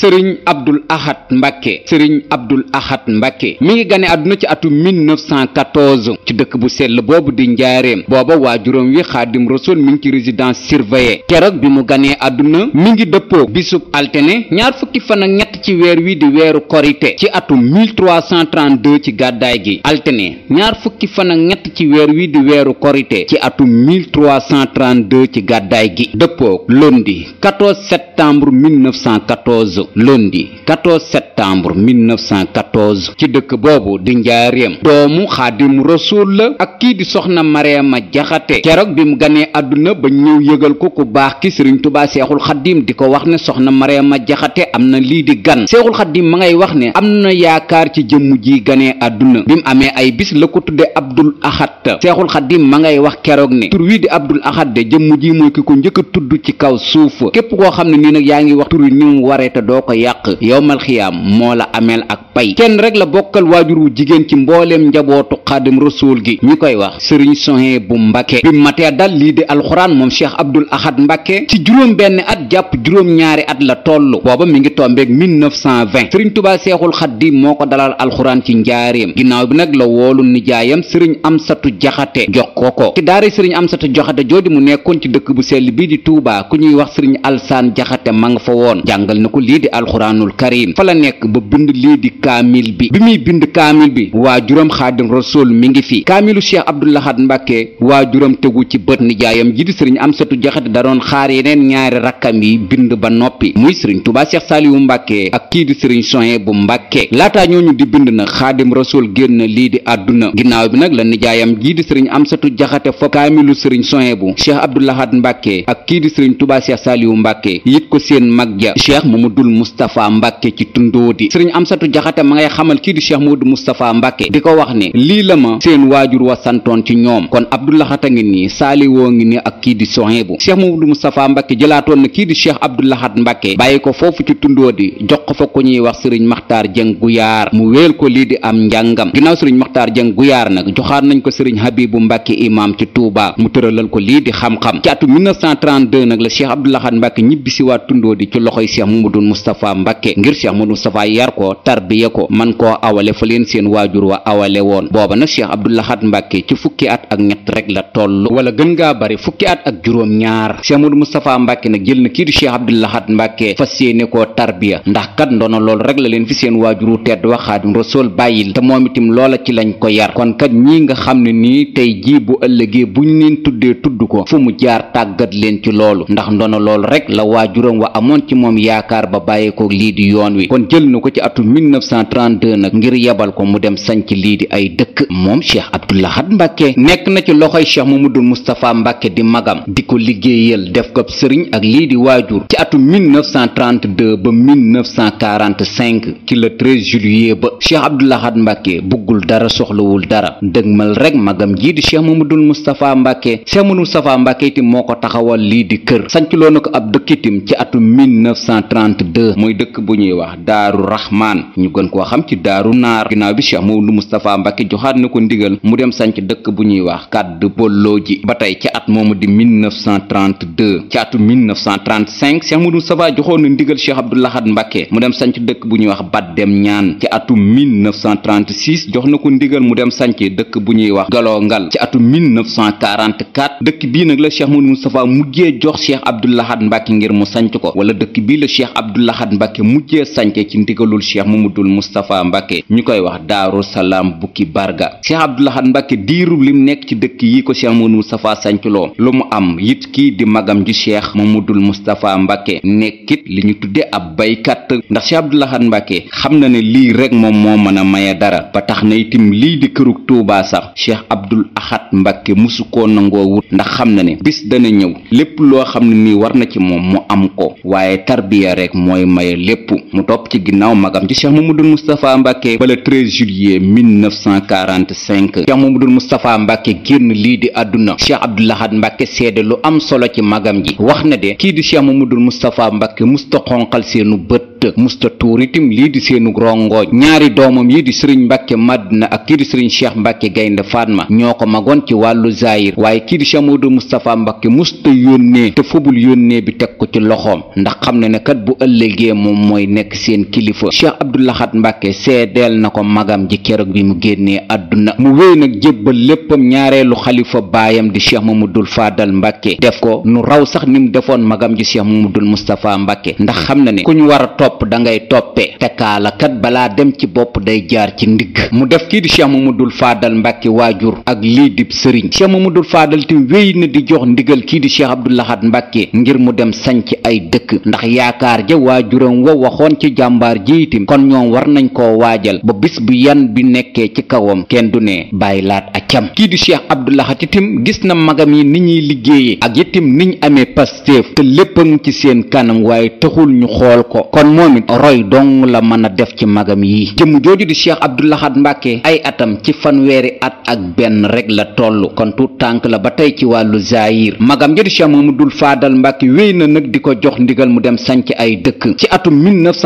sëriñ Abdul Ahad Mbàkke. sëriñ Abdul Ahad Mbàkke mi ngi gane àdduna ci atum 1914 ci dëkk bu sell boobu di njaareem. booba waajuram wi xaadim rasul mi ngi ci résidence surveillée. keroog bi mu ganee àdduna mi ngi dëppoo bisub altene ñaar fukki fan ak ñett ci weer wi di weeru korite ci atum 1332 ci gàddaay gi. altene ñaar fukki fan ak ñett ci weer wi di weeru korite ci atum 1332 ci gàddaay gi dëppoo lundi 14 septembre 1914 lundi 14 septembre 1914 ci dëkk boobu di njaareem. doomu xaadim rasul la ak kii di soxna Mariama Jaxate. keroog bi mu ganee àdduna ba ñëw yëgal ko ku baax ki sëriñ Tuubaa seexul xaddim di ko wax ne soxna Mariama Jaxate am na lii di gan. seexul xaddim ma ngay wax ne am na yaakaar ci jëmm ji ganee àdduna. bi mu amee ay bis la ko tudde Abdul Ahad. seexul xaddim ma ngay wax keroog ne tur wi di Abdul Ahad de jëmm ji mooy ki ko njëkk a tudd ci kaw suuf. képp koo xam ne nii nag yaa ngi wax tur wi ni mu waree te doo ko yàq yowmal xiyaam moo la ameel ak pay. kenn rek la bokkal waajur wu jigéen ci mbooleem njabootu xaadim rasul gi ñu koy wax sëriñ Sohaybu Mbàkke. bi matee dal lii di alxuraan moom cheikh Abdul Ahad Mbàkke ci juróom benn at jàpp juróom ñaari at la toll. booba mi ngi tombeeg 1920 sëriñ Tuubaa seexul xaddim moo ko dalal alxuraan ci njaareem. ginnaaw bi nag la woolu nijaayam sëriñ Amsatu Jaxate jox ko ci daara sëriñ Amsatu Jaxate jooju mu nekkoon ci dëkk bu sell bii di Tuubaa ku ñuy wax sëriñ Alsaan Jaxate ma nga fa woon. jàngal na ko lii di alxuraanul karim fa la nekk ba bind lii di kaamil bi. bi muy bind kaamil bi waajuram xaadim rasul mi ngi fi. kaamilu cheikh Abdul Ahad Mbàkke waajuram tegu ci bët. nijaayam ji di sëriñ Amsatu Jaxate da doon xaar yeneen ñaari rakkam yi bind ba noppi muy sëriñ Tuubaa Seex Saaliwu Mbàkke ak kii di sëriñ Sohaybu Mbàkke. laataa ñooñu di bind nag xaadim rasul génn lii di àdduna. ginnaaw bi nag la nijaayam jii di sëriñ Amsatu Jaxate fa kaamilu sëriñ Sohaybu cheikh Abdul Ahad Mbàkke ak kii di sëriñ Tuubaa Seex Saaliwu Mbàkke yit ko seen mag ja cheikh Mamadul Mustapha Mbàkke ci Tundóodi. sëriñ Amsatu Jaxate ma ngay xamal kii di cheikh Mamadul Mustapha Mbàkke di ko wax ne lii la ma seen waajur wa santoon ci ñoom. kon Abdul Ahad a ngi nii Saaliwoo ngi nii ak kii di Sohaybu. cheikh Mamadul Mustapha Mbàkke jëlaatoon na kii di cheikh Abdul Ahad Mbàkke bàyyi ko foofu ci Tundóodi jox ko fa ku ñuy wax sëriñ Maxtaar Jeng Guyaar mu wéel ko lii di am njàngam. ginnaaw sëriñ Maxtaar Jeng Guyaar nag joxaat nañ ko sëriñ Habibu Mbàkke imam ci Tuubaa mu tëralal ko lii di xam-xam. ci atu 1932 nag la cheikh Abdul Ahad Mbàkke ñibbisi waa Tundóodi ci loxoy cheikh Mamadul Mustapha Mbàkke ngir cheikh Mamadul Mustapha yar ko tarbiya ko man koo awale fa leen seen waajur wa awale woon. booba nag cheikh Abdul Ahad Mbàkke ci fukki at ak ñett rek la toll wala gën ngaa bari fukki at ak juróom ñaar. cheikh Mamadul Mustapha Mbàkke nag jël na kii di cheikh Abdul Ahad Mbàkke fas yéene koo tarbiya ndax kat ndono loolu rek la leen fi seen waajuru tedd wa xaadim rasul bàyyil te moom itam loola ci lañ ko yar. kon kat ñii nga xam ne nii tey jii bu ëllëgee buñ leen tuddee tudd ko fu mu jaar tàggat leen ci loolu ndax ndono loolu rek la waajuram wa amoon ci moom yaakaar ba bàyyeekoo lii di yoon wi. kon jël na ko ci atu 1932 nag ngir yebal ko mu dem sanc lii di ay dëkk. moom cheikh Abdul Ahad Mbàkke nekk na ci loxoy cheikh Mamadul Mustapha Mbàkke di magam di ko liggéeyal def ko sëriñ ak lii di waajur ci atu 1932 ba 1945 ci le 13 juillet ba cheikh Abdul Ahad Mbàkke buggul dara soxlawul dara dëgmal rek magam jii di cheikh Mamadul Mustapha Mbàkke. cheikh Mamadul Mustapha Mbàkke itam moo ko taxawal lii di kër sancloo na ko ab dëkk itam ci atu 1932 muy dëkk bu ñuy wax Daaru Rahmaan ñu gën koo xam ci Daaru Naar. ginnaaw bi cheikh Mamadul Mustapha Mbàkke joxaat na ko ndigal mu dem sanc dëkk bu ñuy wax Kàdd Bolloo ji ba tey ci at moomu di 1932. ci atu 1935 cheikh Mamadul Mustapha joxoon na ndigal cheikh Abdul Ahad Mbàkke mu dem sanc dëkk bu ñuy wax Baddem Ñaan. ci atu 1936 jox na ko ndigal mu dem sanc dëkk bu ñuy wax Galoo Ngal. ci atu 1944 dëkk bii nag la cheikh Mamadul Mustapha mujjee jox cheikh Abdul Ahad Mbàkke ngir mu sanc ko wala dëkk bii la cheikh Abdul Ahad Mbàkke mujjee sanc ci ndigalul cheikh Mamadul Mustapha Mbàkke ñu koy wax Daaru Salaam Bukki Barga. cheikh Abdul Ahad Mbàkke diirub lim nekk ci dëkk yi ko cheikh Mamadul Mustapha sancloo lu mu am it kii di magam ji cheikh Mamadul Mustapha Mbàkke nekkit li ñu tudde ab baykat ndax cheikh Abdul Ahad Mbàkke xam na ne lii rek moom moo mën a maye dara ba tax na itam lii di kërug Tuubaa sax cheikh Abdul Ahad Mbàkke musu koo nangoo wut ndax xam na ne bis dana ñëw lépp loo xam ne nii war na ci moom mu am ko waaye tarbiya rek mooy maye lépp mu topp ci ginnaaw magam ci cheikh Mamadul Mustapha Mbàkke ba le 13 juillet 1945 cheikh Mamadul Mustapha Mbàkke génn lii di àdduna. cheikh Abdul Ahad Mbàkke seede lu am solo ci magam ji wax na de kii di cheikh Mamadul Mustapha Mbàkke musta xonqal seenu bët bët musta tuur itam lii di seenu rongooñ. ñaari doomam yi di sëriñ Mbàkke Madina ak kii di sëriñ Cheikh Mbàkke Gaynde Fatma ñoo ko magoon ci wàllu zaayir waaye kii di Cheikh Modou Moustapha Mbàkke musta yónnee te fubul yónnee bi teg ko ci loxoom ndax xam ne ne kat bu ëllëgee moom mooy nekk seen kilifa. Cheikh Abdou Lahad Mbàkke seedeel na ko magam ji keroog bi mu génnee àdduna. mu wéy nag jébbal léppam ñaareelu xalifa baayam di Cheikh Mamadul Faadal Mbàkke def ko nu raw sax ni mu defoon magam ji Cheikh Mamadul Moustapha Mbàkke ndax xam na ne ku ñu war a topp da ngay toppee te kaala kat balaa dem ci bopp day jaar ci ndigg. mu def kii di Cheikh Mamadul Faadal Mbàkke waajur ak lii di sëriñ. Cheikh Mamadul Faadal tim wéy na di jox ndigal kii di Cheikh Abdou Lahad Mbàkke ngir mu dem sanc ay dëkk ndax yaakaar ja waajuram wa waxoon ci jàmbaar ji itam kon ñoom war nañ koo waajal ba bis bu yan bi nekkee ci kawam kenn du ne bàyyi laat ak cam. kii di Cheikh Abdou Lahad itam gis na magam yi ni ñuy liggéeyee ak itam niñ amee pasteef te lépp a ngi ci seen kanam waaye taxul ñu xool ko kon moom it roy dong la mën a def ci magam yi. jëmm jooju di Cheikh Abdou Lahad Mbàkke ay atam ci fanweeri at ak benn rek la toll kon tuut tànk la ba tey ci wàllu zaayir. magam ja di Cheikh Mamadul Faadal Mbàkke wéy na nag di ko jox ndigal mu dem sanc ay dëkk. ci atum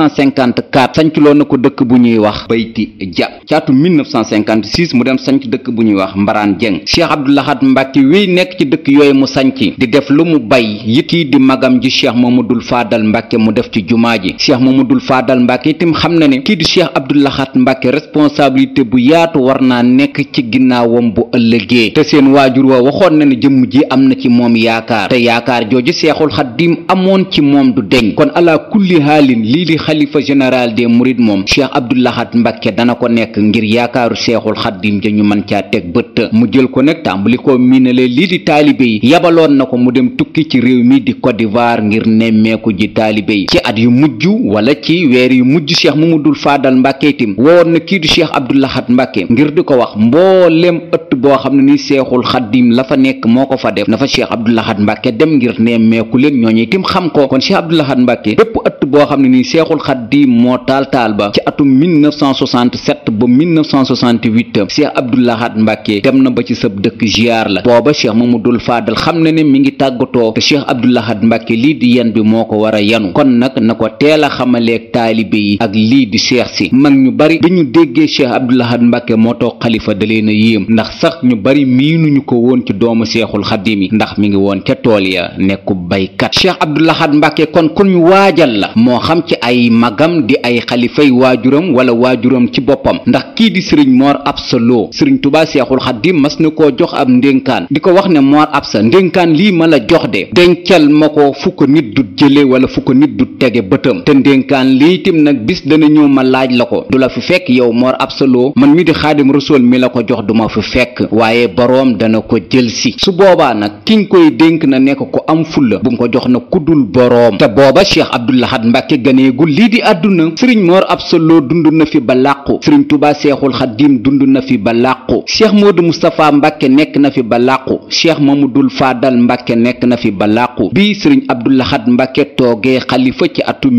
1954 sancloo na ko dëkk bu ñuy wax Bayti Ja. ci atum 1956 mu dem sanc dëkk bu ñuy wax Mbaraan Jeng. Cheikh Abdou Lahad Mbàkke wéy nekk ci dëkk yooyu mu sanc di def lu mu bay yit yi di magam ji Cheikh Mamadul Faadal Mbàkke mu def ci jumaa ji. Cheikh Mamadul Faadal Mbàkke itam xam na ne kii di Cheikh Abdou Lahad Mbàkke responsabilité bu yaatu war naa nekk ci ginnaawam bu ëllëgee te seen waajur wa waxoon na ne jëmm ji am na ci moom yaakaar te yaakaar jooju Seexul Xaddim amoon ci moom du deñ kon ala kulli haalin lii di xalifa général des mourides moom Cheikh Abdou Lahad Mbàkke dana ko nekk ngir yaakaaru Seexul Xaddim ja ñu mën caa teg bët. mu jël ko nag tàmbali ko miinale lii di taalibe yi yabaloon na ko mu dem tukki ci réew mi di Côte d'Ivoire ngir nemmeeku ji taalibe yi. ci at yu mujj wala ci weer yu mujj Cheikh Mamadul Faadal Mbàkke itam wowoon na kii di Cheikh Abdou Lahad Mbàkke ngir di ko wax mboolem ëtt boo xam ne ni Seexul Xaddim la fa nekk moo ko fa def na fa Cheikh Abdou Lahad Mbàkke dem ngir nemmeeku leen ñooñu itam xam ko kon Cheikh Abdou Lahad Mbàkke bépp ëtt boo xam ne ni Seexul Xaddim moo taal ba ci atum 1967 ba 1968 Cheikh Abdou Lahad Mbàkke dem na ba ci sab dëkk ziar la booba Cheikh Mamadul Faadal xam na ne mi ngi tàggatoo te Cheikh Abdou Lahad Mbàkke lii di yen bi moo ko war a yanu kon nag na ko teel a xamaleeg taalibe yi ak lii di cheikh si. mag ñu bari bi ñu déggee Cheikh Abdou Lahad Mbàkke moo toog xalifa da leen a yéem ndax sax ñu bari miinuñu ko woon ci doomu Seexul Xaddim yi ndax mi ngi woon ca tool ya nekku baykat. Cheikh Abdou Lahad Mbàkke kon ku ñu waajal la moo xam ci ay magam di ay xalifay waajuram wala waajuram ci boppam ndax kii di sëriñ Mor Absa Lo sëriñ Tuubaa Seexul Xaddim mas na koo jox ab ndénkaan di ko wax ne Mor Absa ndénkaan lii ma la jox de dencal ma ko fu ko nit du jële wala fu ko nit du tege bëtam te ndénkaan lii itam nag bis dana ñëw ma laaj la ko du la fi fekk yow Mor Absa Lo man mi di Xaadim Rasuul mi la ko jox duma fi fekk waaye boroom dana ko jël si su boobaa nag kiñ koy dénk na nekk ko am fulla bu mu ko jox na kuddul boroom te booba Cheikh Abdou Lahad Mbàkke ganeegul lii di àdduna sëriñ Mor Absa Lo dund na fi ba làqu sëriñ Tuubaa Seexul Xaddim dund na fi ba làqu Cheikh Modou Moustapha Mbàkke nekk na fi ba làqu Cheikh Mamadul Faadal Mbàkke nekk na fi ba làqu bii sëriñ Abdou Lahad Mbàkke toogee xalifa ci atum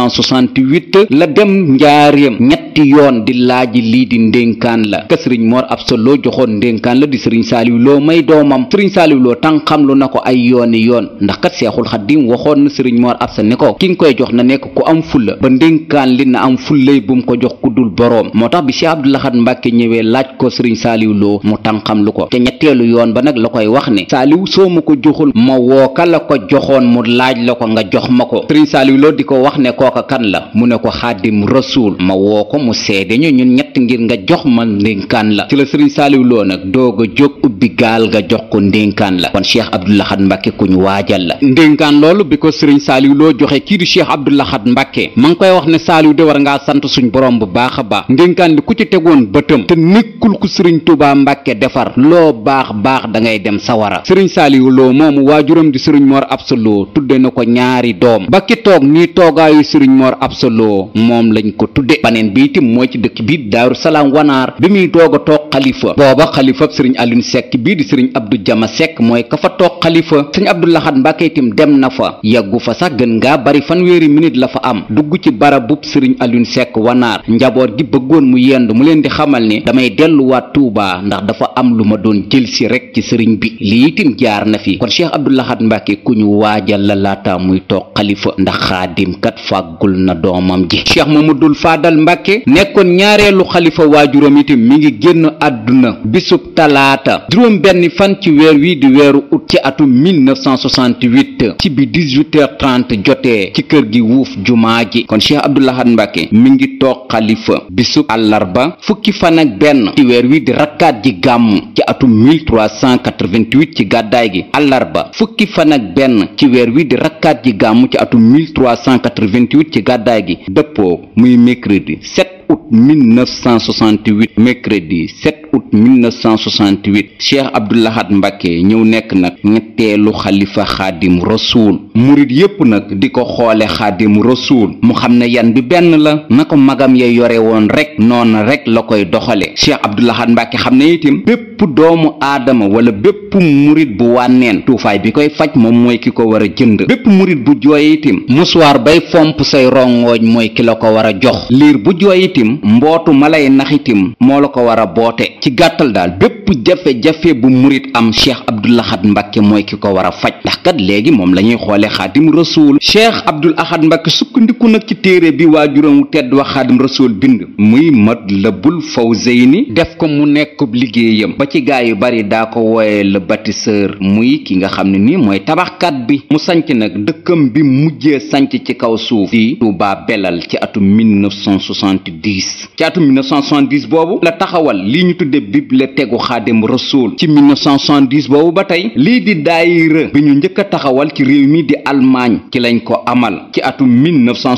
1968 la dem njaareem ñetti yoon di laaji lii di ndénkaan la ka sëriñ Mor Absa Lo joxoon ndénkaan la di sëriñ Saaliw Lo may doomam sëriñ Saaliw Lo tànqamlu na ko ay yooni yoon ndax kat Seexul Xaddim waxoon na sëriñ Mor Absa ne ko ki nga koy jox na nekk ku am fulla ba ndénkaan li na am fullay bu mu ko jox ku dul boroom moo tax bi Cheikh Abdou Lahad Mbàkke ñëwee laaj ko sëriñ Saaliw Lo mu tànqamlu ko te ñetteelu yoon ba nag la koy wax ne Saaliw soo ma ko joxul ma woo ka la ko joxoon mu laaj la ko nga jox ma ko sëriñ Saaliw Lo di ko wax ne kooka kan la mu ne ko Xaadim Rasuul ma woo ko mu seede ñu ñun ñett ngir nga jox ma ndénkaan la ci la sëriñ Saaliw Lo nag doog a jóg ubbi gaal nga jox ko ndénkaan la kon Cheikh Abdou Lahad Mbàkke ku ñu waajal la ndénkaan loolu bi ko sëriñ Saaliw Lo joxe kii di Cheikh Abdou Lahad Mbàkke ma ngi koy wax ne Saaliw de war ngaa sant suñ borom bu baax a baax ndénkaan li ku ci tegoon bëtam te nekkul ku sëriñ Tuubaa Mbàkke defar loo baax da ngay dem sawara sëriñ Saaliw Lo moomu waajuram di sëriñ Mor Absa Lo tudde na ko ñaari doom ba ki toog nii toogaayu sëriñ Mor Absa Lo moom lañ ko tudde baneen bi itam mooy ci dëkk bii Daaru Salaam Wanaar bi muy doog a toog xalifa booba xalifab sëriñ Alioune Seck bii di sëriñ Abdou Jama Seck mooy ka fa toog xalifa sëriñ Abdou Lahad Mbàkke itam dem na fa yàggu fa sax gën ngaa bari fanweeri minute la fa am dugg ci barabub sëriñ Alioune Seck Wanaar njaboot gi bëggoon mu yendu mu leen di xamal ne damay delluwaat Tuubaa ndax dafa am lu ma doon jël si rek ci sëriñ bi lii itam jaar na fi kon Cheikh Abdou Lahad Mbàkke ku ñu waajal la laata muy toog xalifa ndax Xaadim xaadim kat fàggul na doomam ji. cheikh mamadul faadal mbàkke nekkoon ñaareelu xalifa waajuram itam mi ngi génn àdduna bisub talaata juróom benn fan ci weer wi di weeru ut ci atum 1968 ci bi 18h30 jotee ci kër gi wuuf jumaa ji. kon cheikh abdul ahad mbàkke mi ngi toog xalifa bisub àllarba fukki fan ak benn ci weer wi di rakkaat ji gàmm ci atum 1388 ci gàddaay gi. àllarba fukki fan ak benn ci weer wi di rakkaat ji gàmm ci atum 1388 ci gàddaay gi dëppoo muy mercredi 7 août 1968 mercredi 7 août 1968 cheikh abdul ahad mbàkke ñëw nekk nag ñetteelu xalifa xaadim rasuul. murit yépp nag di ko xoole xaadim rasuul mu xam ne yan bi benn la na ko magam ya yore woon rek noona rek la koy doxale. cheikh abdul ahad mbàkke xam ne itam bépp doomu aadama wala bépp murit bu wànneen tuufaay bi koy faj moom mooy ki ko war a jënd. bépp murit bu jooy itam musuwaar bay fomp say rongooñ mooy ki la ko war a jox. liir bu jooy itam mbootu malay naxitim moo la ko war a boote. ci gàttal daal bépp jafe-jafe bu murit am cheikh abdul ahad mbàkke mooy ki ko war a faj ndax kat léegi moom la ñuy xoole xaadim rasuul. cheikh abdul ahad mbàkke sukkandiku nag ci téere bi waajuram wu tedd wax xaadim rasuul bind muy matlabul fawzayni def ko mu nekkub liggéeyam ba ci gaa yu bari daa ko wooye le bâtisseur muy ki nga xam ne ni mooy tabaxkat bi. mu sanc nag dëkkam bi mujjee sanc ci kaw suuf di Tuubaa Belal ci atum 1970. ci atum 1970 boobu la taxawal lii ñu tudde bibliothèque gu xaadim rasuul. ci 1970 boobu ba tey lii di daayira bi ñu njëkk a taxawal ci réew mi di Allemagne ci lañ ko amal. ci atum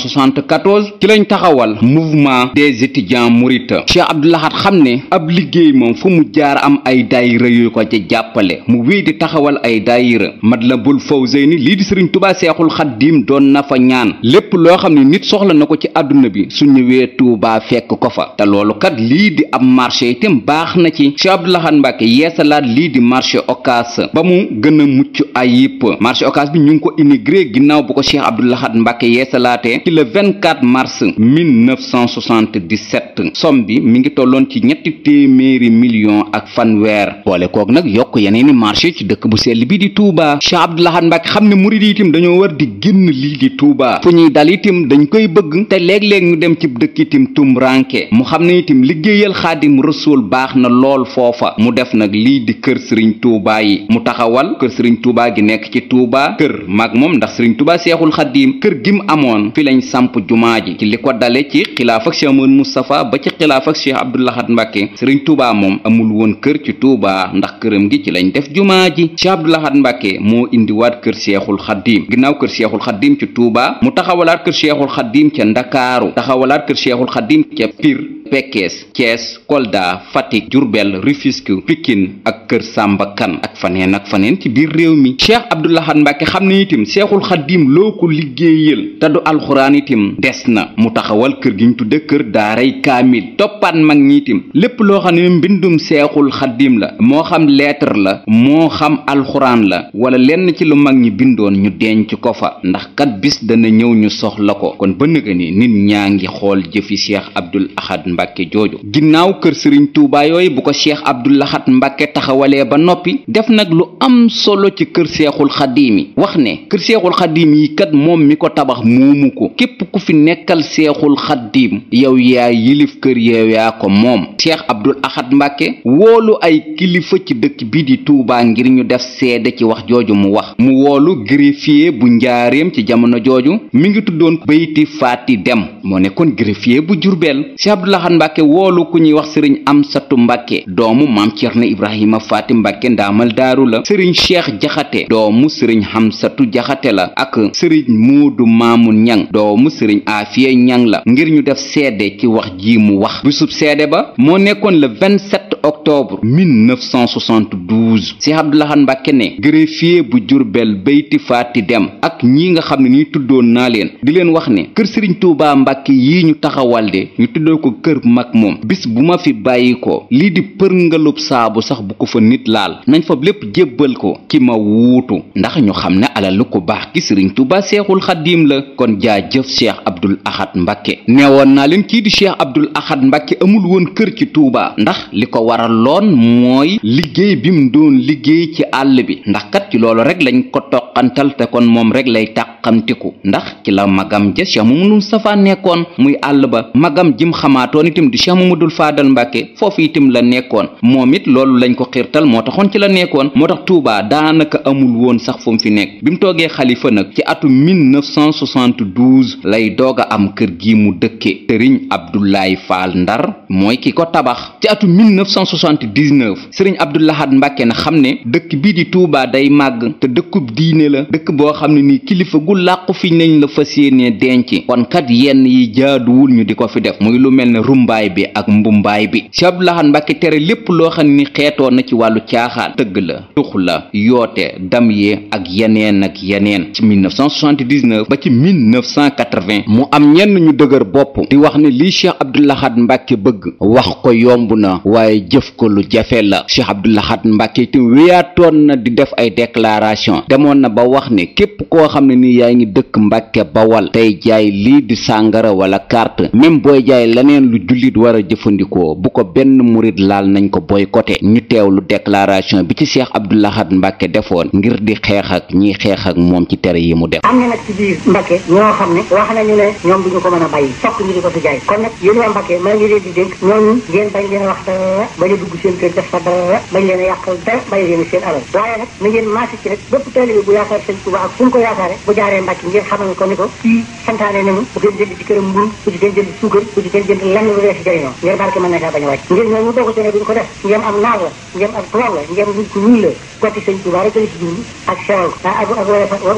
1974 ci lañ taxawal mouvement des étudiants mourides. cheikh abdul ahad xam ne ab liggéey moom fu mu jaar am ay daayira yu ko ci jàppale mu wéy di taxawal ay daayira. matlabul fawzayni lii di sëriñ tubaa seexul xaddiim doon na fa ñaan lépp loo xam ne nit soxla na ko ci àdduna bi su ñëwee tuubaa fekk ko fa. te loolu kat lii di am marché itam baax na ci. cheikh abdul ahad mbàkke yeesalaat lii di marché Ocass ba mu gën a mucc ayib. marché Ocass bi ñu ngi ko inauguré ginnaaw bu ko cheikh abdul ahad mbàkke yeesalaatee ci le 24 mars 1977. somme bi mi ngi tolloon ci $300 millions ak fanweer. boole koog nag yokk yeneeni marché ci dëkk bu sell bi di Touba. cheikh abdul ahad mbàkke xam ne murid yi itam dañoo war di génn lii di Touba fu ñuy dal itam dañ koy bëgg te léeg-léeg ñu dem ci dëkk itam tumranke mu xam ne itam liggéeyal xaadim rasuul baax na lool foofa mu def nag lii di kër sëriñ Touba yi. mu taxawal kër sëriñ Touba gi nekk ci Touba kër mag moom ndax sëriñ Touba seexul xaddiim kër gi mu amoon fi lañ samp jumaa ji ci li ko dale ci xilaaf ak cheikh Ahmadou Moustapha ba ci xilaaf ak cheikh abdul ahad mbàkke sëriñ Touba moom amul woon kër ci Touba ndax këram gi ci lañ def jumaa ji. cheikh abdul ahad mbàkke moo indiwaat kër seexul xaddiim ginnaaw kër seexul xaddiim ci Touba mu taxawalaat kër seexul xaddiim ca Ndakaaru taxawalaat kër seexul xaddiim ca Pire Pekes Thiès Kolda Fatick Diourbel Rufisque Pikine ak kër Samba Kan ak faneen ci biir réew mi. cheikh abdul ahad mbàkke xam ne itam seexul xaddiim loo ko liggéeyal te du alxuraan itam des na mu taxawal kër gi ñu tudde kër daaray kaamil toppaat mag ñi itam lépp loo xam ne mbindum seexul xaddiim la moo xam lettre la moo xam alxuraan la wala lenn ci lu mag ñi bindoon ñu denc ko fa ndax kat bis dana ñëw ñu soxla ko. kon ba nëga ni nit ñaa ngi xool jëfi cheikh abdul ahad mbàkke jooju. ginnaaw kër sëriñ Touba yooyu bu ko cheikh abdul ahad mbàkke taxawalee ba noppi def nag lu am solo ci kër seexul xaddiim yi wax ne kër seexul xaddiim yi kat moom mi ko tabax moomu ko képp ku fi nekkal seexul xaddiim yow yaa yilif kër yow yaa ko moom. cheikh abdul ahad mbàkke woolu ay kilifa ci dëkk bi di Touba ngir ñu def seede ci wax jooju mu wax. mu woolu greffier bu njaareem ci jamono jooju mi ngi tuddoon bayti faati dem moo nekkoon greffier bu Jurbel. cheikh abdul ahad mbàkke woolu ku ñuy wax sëriñ amsatu mbàkke doomu maam cerno ibrahima faati mbàkke ndaamal daaru la. sëriñ cheikh jaxate doomu sëriñ xamsatu jaxate la ak sëriñ muudu maamun ñang doomu sëriñ aafiya ñang la ngir ñu def seede ci wax ji mu wax. bisub seede ba moo nekkoon le 27 octobre 1972. cheikh abdul ahad mbàkke ne greffier bu Jurbel bayti faati dem ak ñi nga xam ne ni tuddoon naa leen di leen wax ne kër sëriñ Touba mbàkke yi ñu taxawal de ñu tuddoo ko kër mag moom bis bu ma fi bàyyi ko lii di përngalub saabu sax bu ko fa nit laal nañ fa lépp jébbal ko ki ma wuutu ndax ñu xam ne alalu ko baax ki sëriñ Tuuba seexul xaddiim la kon jaajëf Cheikh Abdoul Ahad Mbacké neewoon naa leen kii di Cheikh Abdoul Ahad Mbacké amul woon kër ci Tuuba ndax li ko waraloon mooy liggéey bi mu doon liggéey ci àll bi ndax kat ci loolu rek lañ ko toqantal te kon moom rek lay tàqamtiku ndax ci la magam ja Cheikh Mamadou Moustapha nekkoon muy àll ba magam jim xamaatoon itam di Cheikh Mamadou Fadal Mbacké foofu itam la nekkoon moom it loolu lañ ko xiirtal moo taxoon ci la nekkoon moo tax Touba daanaka amul woon sax fu mu fi nekk bi mu toogee xalifa nag ci atu 1972 lay doog a am kër gi mu dëkke sëriñ Abdoulaye Fall Ndar mooy ki ko tabax ci atu 1979 sëriñ Abdoul Ahad Mbacké na xam ne dëkk bii di Touba day màgg te dëkkub diine la dëkk boo xam ne nii kilifa gu làqu fi nañ la fas yéenee denc kon kat yenn yi jaaduwul ñu di ko fi def muy lu mel ne rumbaay bi ak mbumbaay bi Cheikh Abdoul Ahad Mbacké tere lépp loo xam ni xeetoo na ci wàllu caaxaan tëgg la tux la yoote dam yee ak yeneen ci 1979 ba ci 1980 mu am ñenn ñu dëgër bopp di wax ne lii Cheikh Abdoul Ahad Mbacké bëgg wax ko yomb na waaye jëf ko lu jafe la Cheikh Abdoul Ahad Mbacké itam wéyaatoon na di def ay déclaration demoon na ba wax ne képp koo xam ne ni yaa ngi dëkk Mbacké Bawal tey jaay lii di sàngara wala carte même booy jaay leneen lu jullit war a jëfandikoo bu ko benn murit laal nañ ko boycotté ñu teewlu déclaration bi ci Cheikh Abdoul Ahad Mbacké defoon ngir di xeex ak ñiy xeex ak moom ci tere yi mu def. am na nag ci biir Mbacké ñoo xam ne wax nañu ne ñoom duñu ko mën a bàyyi fokk ñu di ko fi jaay kon nag yéen waa Mbacké maa ngi leen di dénk ñooñu ngeen bañ leen a wax dara bañ a dugg seen kër def fa dara bañ leen a yàqal dara bañ leen seen alal waaye nag na ngeen maasi ci rek bépp taalibe bu yaakaar sëñ Tuuba ak fu mu ko yaakaare bu jaaree Mbacké ngeen xamal ko ni ko fii santaane nañu bu ngeen jënd ci këram mburu bu ci ngeen jënd suukar bu ci ngeen jënd lenn lu wees jëriñoo ngeen barke mën na kaa bañ a wàcc ngeen ñooñu dogu ci ne duñ ko def ngeen am naar la ngeen am tubaab la ngeen nit ku ñuul la gotti sëñ Tuuba rek la ci jublu ak sewal ak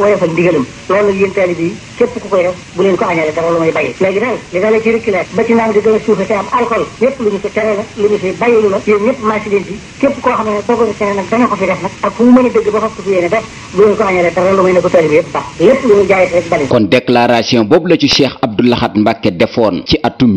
woyofal ndigalam loolu yéen taalibe yi képp ku koy def bu leen ko añale dara lu may bàyyi léegi nag li nga la ci reculer ba ci naan di gën a suufe te am alcool yépp lu ñu ko tere la lu ñu fi bàyyilu la yéen ñëpp maasi leen ci képp koo xam ne boobu sene nag dana ko fi def nag ak fu mu mën a dëgg ba fas ko fi yéene def bu leen ko añale dara lu may ne ko taalibe yëpp baax lépp lu ñu jaayet rek bari kon déclaration boobu la ci Cheikh Abdoul Ahad Mbacké defoon ci atum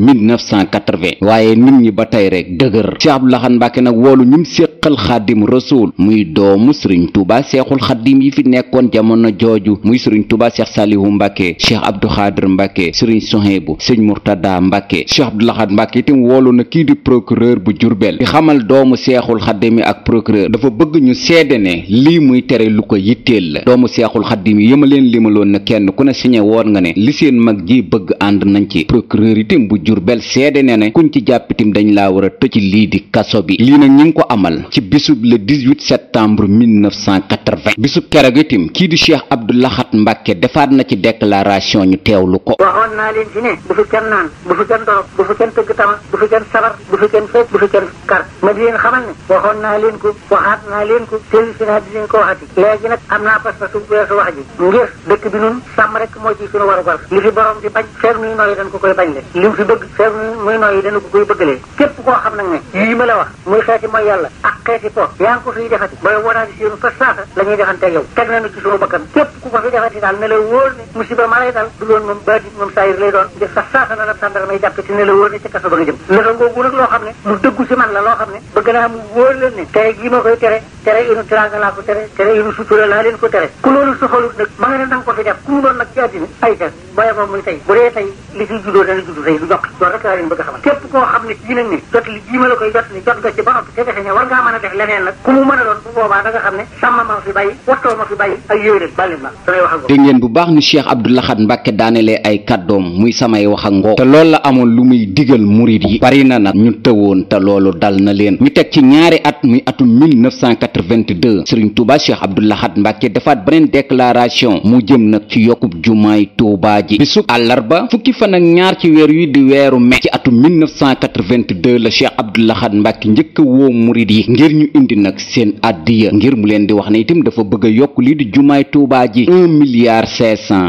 1980 waaye nit ñi ba tey rek dëgër Cheikh Abdoul Ahad Mbacké nag woolu ñum séqal Xaadim Rasuul muy doomu Sëriñ Tuuba Seexul Xaadim yi fi nekkoon jamono jooju muy Sëriñ Tuuba Cheikh Salihu Mbacké Cheikh Abdou Khadir Mbacké Sëriñ Sohaybu Sëriñ Murtada Mbacké Cheikh Abdoul Ahad Mbacké itam woolu na kii di procureur bu Jurbel di xamal doomu Seexul Xaadim yi ak procureur dafa bëgg ñu seede ne lii muy tere lu ko yitteel la doomu Seexul Xaadim yi yëma leen limaloon na kenn ku ne signé woon nga ne li seen mag ji bëgg ànd nañ ci procureur itam bu Jurbel seede ne ne kuñ ci jàppitim dañ laa war a tëj lii di kaso bi lii nag ñi ngi ko amal ci bisub le 18 septembre 1980 bisub keroog itam kii di Cheikh Abdoul Ahad Mbacké defaat na ci déclaration ñu teewlu ko. waxoon naa leen ci ne bu fi kenn naan bu fi kenn dorog bu fi kenn tëgg tama bu fi kenn sabar bu fi kenn feet bu fi kenn kar ma di leen xamal ne waxoon naa leen ko waxaat naa leen ko teel si naa di leen ko waxati léegi nag am naa pas-pasu weesu wax ji ngir dëkk bi nun sàmm rek moo ci suñu warugar li fi borom di bañ feer muy nooyi dañ ko koy bañ le li mu fi bëgg feer muy nooyi dana ko koy bëggalee képp koo xam nag ne lii ma la wax muy xeeti mooy yàlla ak xeeti po yaa ngi ko fiy defati booy wonaa di séenu fa saasa la ñuy defante yow teg nañu ci suñu bakkan képp ku ko fi defati daal ne la wóor ne musiba ma lay dal du loon moom baati moom saayir lay doon ngir fa saasa na la sàndara may jàpp ci ne la wóor ne ci kaso ba nga jëm lëfa ngoogu nag loo xam ne lu dëggu ci man la loo xam ne bëgg naa mu wóor leen ne tere gii ma koy tere inu teraanga laa ko tere inu sutura laa leen ko tere ku loolu soxalut nag ma nga ne danga ko fi def ku mu doon nag ci àddina ay ta booye moom muy tey bu dee tey li fiy juddoo dana juddu tey du jokk loolu rek laa leen bëgg a xamal képp koo xam ne kii nag ne jot li jii ma la koy jot ni jot nga ci ba noppi te defe ne war ngaa mën a def leneen nag ku mu mën a doon bu boobaa da nga xam ne sàmm ma fi bàyyi wattoo ma fi bàyyi ak yooyu rek bàllin ma damay wax ak dégg ngeen bu baax ni Cheikh Abdoul Ahad Mbacké daanelee ay kàddoom muy samay wax ak ngoo te loolu la amoon lu muy digal murid yi bari na nag ñu tëwoon te loolu dal na leen ñu teg ci ñaari at muy atum 1982 Sëriñ Tuuba Cheikh Abdoul Ahad Mbacké defaat beneen déclaration mu jëm nag ci yokkub jumaay Tuuba ji bisub àllarba fukki fan ak ñaar ci weer wi di weeru mai ci atum 1982 la Cheikh Abdoul Ahad Mbacké njëkk a woo murid yi ngir ñu indi nag seen addiya ngir mu leen di wax ne itam dafa bëgg a yokk lii di jumaay Tuuba ji 1,5 milliard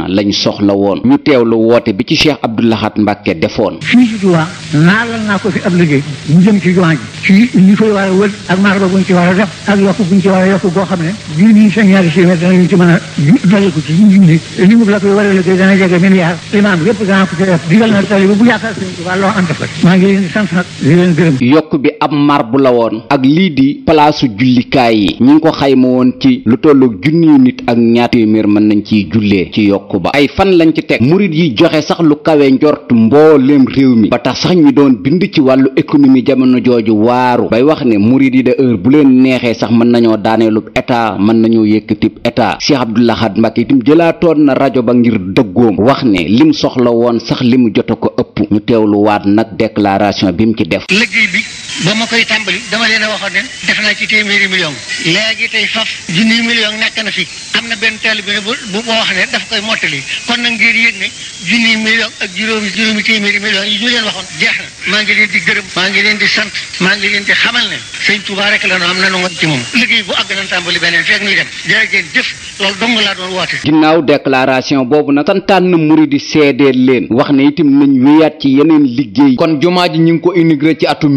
lañ soxla woon ñu teewlu woote bi ci Cheikh Abdoul Ahad Mbacké defoon. fii ci Tuuba naalal naa ko fi ab liggéey mu jëm ci jumaa ji ci li fay war a wër ak maraba buñ ci war a def ak yokk yokk buñ ci war a yokk boo xam ne junni sa ñaari téeméer danañu ci mën a dolli ko ci junni li mu la koy war a liggéey dana jege milliard imaam yëpp dana ko ci def digal na tali bu yaakaar sëñ Tuubaa loo am def ko maa ngi leen di sant nag di leen gërëm. yokk bi ab marbu la woon ak lii di palaasu jullikaay yi ñi ngi ko xayma woon ci lu tollu junni nit ak ñaar téeméer mën nañ ciy jullee ci yokk ba ay fan lañ ci teg murit yi joxe sax lu kawe njort mbooleem réew mi ba tax sax ñu doon bind ci wàllu économie jamono jooju waaru bay wax ne murit yi de heure bu leen neexee sax mën nañoo daaneelub état mën nañoo yëkkatib état Cheikh Abdou Lahad Mbacké itam jëlaatoon na rajo ba ngir dëggoom wax ne lim soxla woon sax limu jota ko ëpp ñu teewlu waat nag déclaration bi mu ci def. liggéey bi ba ma koy tàmbali dama leen a waxoon ne def naa ci téeméeri million léegi tey faf junniy million nekk na fi am na benn teel bi ne bu wax ne daf koy mottali kon nag ngeen yëg ne junniy million ak juróomi téeméeri million yi ñu leen waxoon jeex na maa ngi leen di gërëm maa ngi leen di sant maa ngi leen di xamal ne sëñ Touba rek la am nanu ngoon ci moom liggéey bu àgg nañ tàmbali beneen fekk ñuy dem jërëjëf jëf loolu dong laa doon woote. ginnaaw déclaration boobu nag santaan na murid di seedeel leen wax ne itam nañ wéyaat ci yeneen liggéey kon jumaa ji ñu ngi ko inauguré ci atum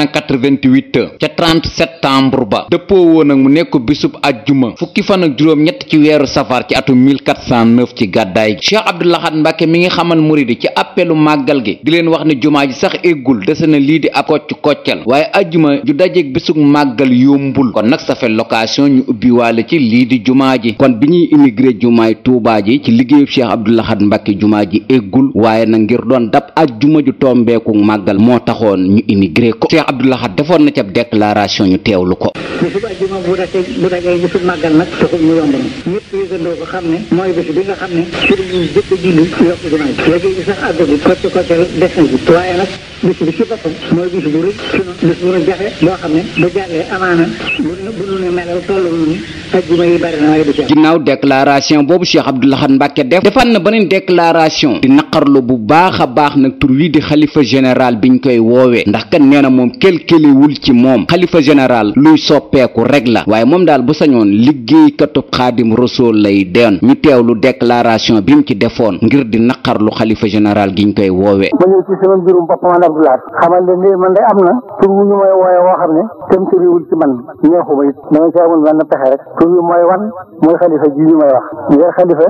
1988 ca 30 septembre ba dëppoo woon nag mu nekk bisub ajjuma fukki fan ak juróom ñett ci weeru safar ci atum 1409 ci gàddaay Cheikh Abdou Lahad Mbacké mi ngi xamal murid yi ci appelu màggal gi di leen wax ne jumaa ji sax eggul dese na lii di ab koccal waaye ajjuma ju dajeeg bisub màggal yombul kon nag ça fait l'occasion ñu ubbi waale ci lii di jumaa ji kon bi ñuy inauguré jumaay Tuubaa ji ci liggéeyu Cheikh Abdou Lahad Mbacké jumaa ji eggul waaye nag ngir doon dab ajjuma ju tombeeku màggal moo taxoon ñu inauguré ko Cheikh Abdou Lahad defoon na ca déclaration ñu teewlu ko. bisub ajjuma bu dajee bisub màggal nag taxul mu yomb na ñëpp yëgandoo ko xam ne mooy bés bi nga xam ne ci lañuy jëkk a julli yokk jumaa ji léegi gi sax àggagu koccal des na ji waaye nag bis bi ci boppam mooy bis bu rëy sunu bis bu nu jafe boo xam ne ba jàllee amaana bu nu melal tollu nu ajjuma yi bari na waaye du ci ginnaaw déclaration boobu Cheikh Abdou Lahad Mbacké defan na beneen déclaration di naqarlu bu baax a baax nag tur wi di xalifa général biñ koy woowee ndax kan nee na moom kelkeliwul ci moom xalifa général luy soppeeku rek la waaye moom daal bu sañoon liggéeykatub Xaadim Rasuul lay doon ñu teewlu déclaration bi mu ci defoon ngir di naqarlu xalifa général giñ koy woowee. ma ñëw ci sama mbirum bopp man Abdou Lahad xamal leen ni man de am na tur wu ñu may wooye woo xam ne tëmtëriwul ci man neexuma it dama ci amul benn pexe rek tur wi mooy wan mooy xalifa ji ñu may wax ngir xalifa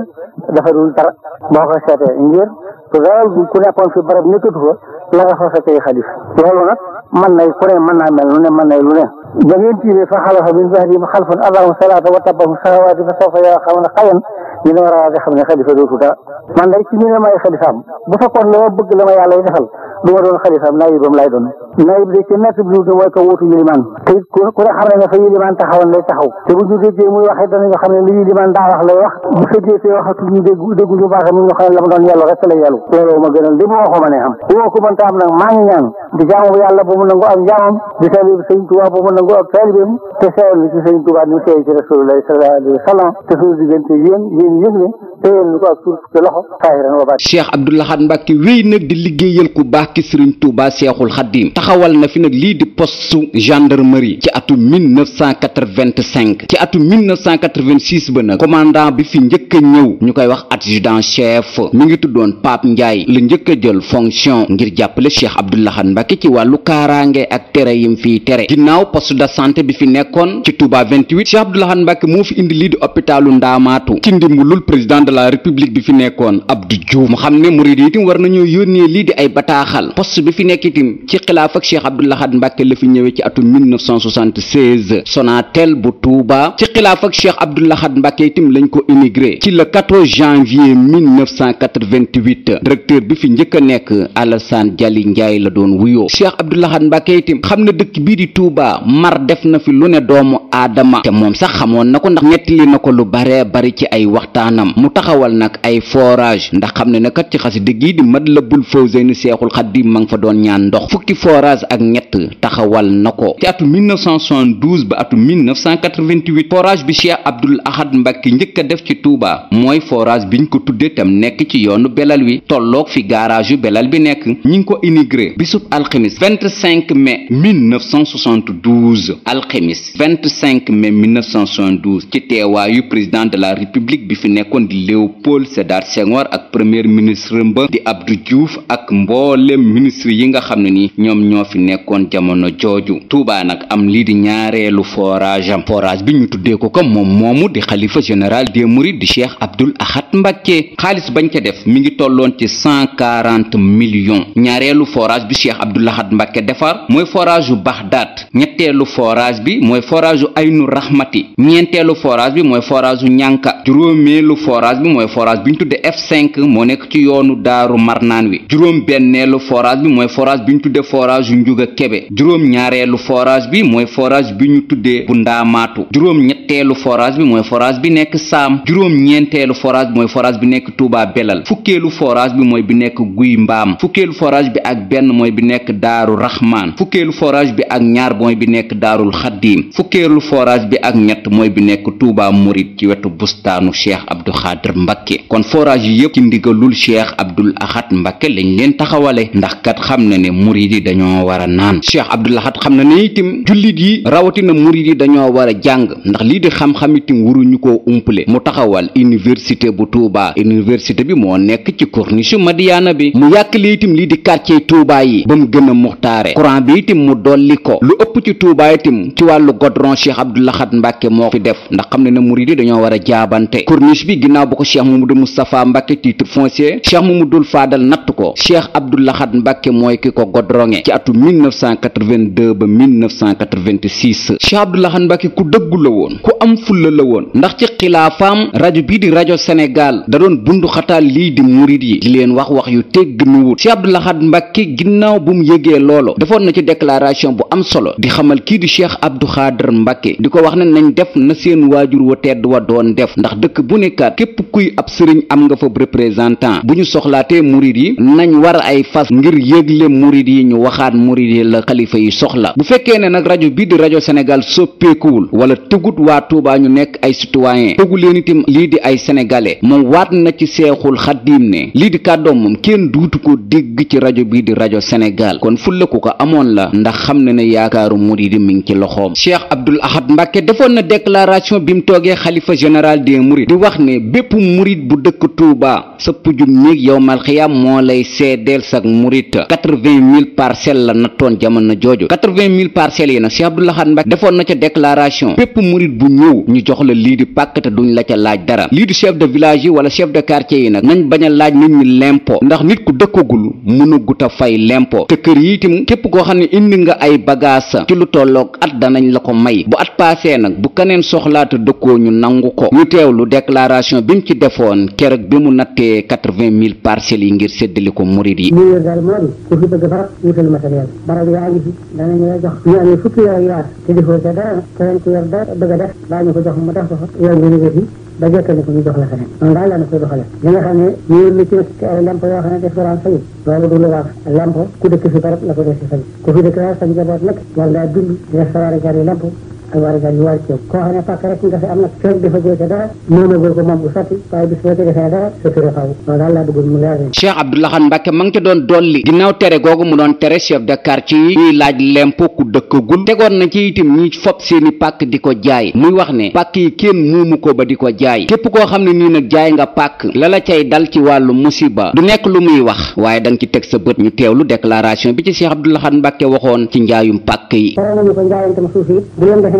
dafa dul dara boo ko seetee ngir daal ku nekkoon fi barab nekkatu fa la nga fa fekkee xalifa loolu nag man nay ku ne mën naa mel lu ne mën nay lu ne da ngeen tiimee fa xalafa min ba'dihim xalfun adaa'u salaata wa taba'u shahawaati fa sawfa yalqawna ghayyan dina war a xam ne xalifa dootu dara man day ci ñu ne may xalifaam bu fekkoon la ma bëgg la ma yàlla defal du ma doon xalifaam naayibam lay doon naayib de ci natt bi mooy ko wuutu yilimaan te it ku ne xam ne fa yilimaan taxawoon lay taxaw te bu ñu déggee muy waxee danañu xam ne li yilimaan daa wax lay wax bu fekkee te waxatu ñu déggu ñu baax mi ñu xam ne la ma doon yàlla rek lay yàllu loolu ma gënal li ma waxoo ma ne am bu ma ko mënta am nag maa ngi ñaan di jaamu bu yàlla bu mu nangu am jaamam di talib sëñ Tuubaa bu mu nangu ak taalibeem te seeyal ci sëñ Tuubaa ni mu seey ci Rasulullah sallallahu alayhi wa sallam te suñu diggante yéen yëg ne téyel ñu ko ak suuf ci loxo saahiran wa baatinan. Cheikh Abdou Lahad Mbacké wéy nag di liggéeyal ku baax ki Sëriñ Tuubaa Seexul Xadiim taxawal na fi nag lii di poste gendarmerie ci atum 1985 ci atum 1986 ba nag commandant bi fi njëkk a ñëw ñu koy wax adjudant chef mi ngi tuddoon Pape Ndiaye la njëkk a jël fonction ngir jàppale Cheikh Abdou Lahad Mbacké ci wàllu kaaraange ak tere yim fiy tere ginnaaw poste de santé bi fi nekkoon ci Touba 28 Cheikh Abdou Lahad Mbacké moo fi indi lii di hôpitalu Ndaamaatu ci ndimbalul président de la république bi fi nekkoon Abdou Diouf mu xam ne murid yi itam war nañoo yónnee lii di ay bataaxal poste bi fi nekk itam ci xilaaf ak Cheikh Abdou Lahad Mbacké la fi ñëwee ci atum 1976 Sonatel bu Touba ci xilaaf ak Cheikh Abdou Lahad Mbacké itam lañ ko inauguré ci le 14 janvier 1988 directeur bi fi njëkk a nekk Alassane Dialy Ndiaye la doon wuyoo Cheikh Abdou Lahad Mbacké itam xam na dëkk bii di Touba mar def na fi lu ne doomu aadama te moom sax xamoon na ko ndax nettali na ko lu bare bari ci ay waxtaanam mu taxawal nag ay forage ndax xam ne na kat ci xasida gi di Matlabul Fawzayni Seexul Xadiim ma nga fa doon ñaan ndox fukki forage ak ñett taxawal na ko ci atu 1972 ba atu 1988 forage bi Cheikh Abdou Lahad Mbacké njëkk a def ci Touba mooy forage biñ ko tudde tam nekk ci yoonu Belal wi tolloog fi garage yu Belal bi nekk ñi ngi ko inauguré bisub alxemis 25 mai 1972 alxemis 25 mai 1972 ci teewaayu président de la république bi fi nekkoon di Léopold Sédar Senghor ak premier ministre ba di Abdou Diouf ak mboolem ministre yi nga xam ne ni ñoom ñoo fi nekkoon jamono jooju. Touba nag am lii di ñaareelu forage am forage bi ñu tuddee ko moom moomu di xalifa général des mourides di Cheikh Abdoul Ahad Mbacké. xaalis bañ ca def mi ngi tolloon ci 140 millions. ñaareelu forage bi Cheikh Abdoul Ahad Mbacké defar mooy forage yu Baxdaat. ñetteelu forage bi mooy forage yu Aynu Rahmati. ñeenteelu forage bi mooy forage yu Ñanka. juróomeelu forage bi mooy forage bi ñu tudde F5 moo nekk ci yoonu Daaru Marnaan wi. juróom benneelu forage bi mooy forage bi ñu tudde forage yu Njuga Kebe. juróom ñaareelu forage bi mooy forage bi ñu tuddee bu Ndaamaatu. juróom ñetteelu forage bi mooy forage bi nekk Saam. juróom ñeenteelu forage bi mooy forage bi nekk Touba Belal. fukkeelu forage bi mooy bi nekk Guy Mbaam. fukkeelu forage bi ak benn mooy bi nekk Daaru Raxmaan. fukkeelu forage bi ak ñaar mooy bi nekk Daarul Xaddiim. fukkeelu forage bi ak ñett mooy bi nekk Touba Murid ci wetu bustaanu Cheikh Abdou Khadr Mbacké. kon forage yi yépp ci ndigalul Cheikh Abdoul Ahad Mbacké lañ leen taxawale ndax kat xam na ne murid yi dañoo war a naan. Cheikh Abdoul Ahad xam na ne itam jullit yi rawatina murid yi dañoo war a jàng ndax lii di xam-xam itam waruñu koo umpale mu taxawal université bu Touba. université bi moo nekk ci corniche Madiana bi mu yàkkale itam lii di quartier Touba yi ba mu gën a muxtaare courant bi itam mu dolli ko lu ëpp ci Touba itam ci wàllu godron Cheikh Abdoul Ahad Mbacké moo fi def ndax xam ne na murid yi dañoo war a jaabante. corniche bi ginnaaw ba ko Cheikh Mamadou Moustapha Mbacké titre foncier Cheikh Mamadou Fadal natt ko Cheikh Abdoul Ahad Mbacké mooy ki ko godronge ci atu 1982 ba 1986. Cheikh Abdoul Ahad Mbacké ku dëggu la woon ku am fulla la woon ndax ci xilaafaam rajo bii di rajo Sénégal da doon bundu xataal lii di murid yi di leen wax yu tegg nu wut. Cheikh Abdoul Ahad Mbacké ginnaaw bu mu yëgee loolo defoon na ci déclaration bu am solo di xamal kii di Cheikh Abdou Khadr Mbacké di ko wax ne nañ def na seen waajur wa tedd wa doon def ndax dëkk bu nekkaat képp kuy ab sëriñ am nga fa représentant bu ñu soxlaatee murid yi nañ war ay fas ngir yëgle murid yi ñu waxaat murid yi la xalifa yi soxla. bu fekkee ne nag rajo bii di rajo Sénégal soppeekuwul wala tëgut waa Touba ñu nekk ay citoyen tëgu leen itam lii di ay sénégalais moom waat na ci Seexul Xaddiim ne lii di kàddoom moom kenn duutu ko dégg ci rajo bii di rajo Sénégal kon fulla ku ko amoon la ndax xam ne ne yaakaaru murid yi mi ngi ci loxoom. Cheikh Abdoul Ahad Mbacké defoon na déclaration bi mu toogee xalifa général des mourides di wax ne bépp murid bu dëkk Touba sa pujum néeg yowmal xiyaam moo lay seedeel sak murid 80,000 parcelles la nattoon jamono jooju 80,000 parcelles yi nag Cheikh Abdoul Ahad Mbacké defoon na ca déclaration bépp murid bu ñëw ñu jox la lii di pàkk te duñ la ca laaj dara. lii di chef de village yi wala chef de quartier yi nag nañ bañ a laaj nit ñi lempo ndax nit ku dëkkagul mënagut a fay lempo te kër yi itam képp koo xam ne indi nga ay bagages ci lu tolloog at danañ la ko may bu at paasee nag bu keneen soxlaata dëkkoo ñu nangu ko. ñu teewlu déclaration bi mu ci defoon keroog bi mu nattee 80,000 parcelles yi ngir séddale ko murid yi. li wér daal moo di ku fi bëgg barab wutal matériel barab yaa ngi fi danañu la jox ñu amee fukki yaar te defoo ca dara keneen ku yor dara bëgg a def daañu ko jox mu def ko fa yow nga jóge fi ba jottali ko ñu jox la feneen noonu daal la na koy doxale li nga xam ne ñëwul na ci ay lempo yoo xam ne def ko daan fay loolu du lu wax lempo ku dëkk fi barab la ko def si fay ku fi dëkk daal sa njaboot nag war ngaa dund di def sa war a jar yi lempo ak war a jar yu war ci koo xam ne pàkk rek nga fi am nag fekk dafa jóge ca dara moomagul ko moom bu sotti waaye bis boo ci defee dara sa tura xaw loolu daal laa bëggoon mu leer Cheikh Abdoul Ahad Mbacké ma ngi ca doon dolli ginnaaw tere googu mu doon tere chef de quartier yi ñuy laaj lempo ku dëkkagul tegoon na ci itam ñi fop seeni pàkk di ko jaay muy wax ne pàkk yi kenn muumu ko ba di ko jaay képp koo xam ne nii nag jaay nga pàkk la la cay dal ci wàllu musiba du nekk lu muy wax waaye da nga ci teg sa bët ñu teewlu déclaration bi ci Cheikh Abdoul Ahad Mbacké waxoon ci njaayum pàkk yi.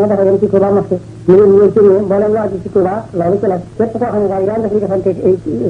ñu ngi ci ñëw mboolem lu aju ci Touba loolu ci la képp koo xam ne daal daan def li defante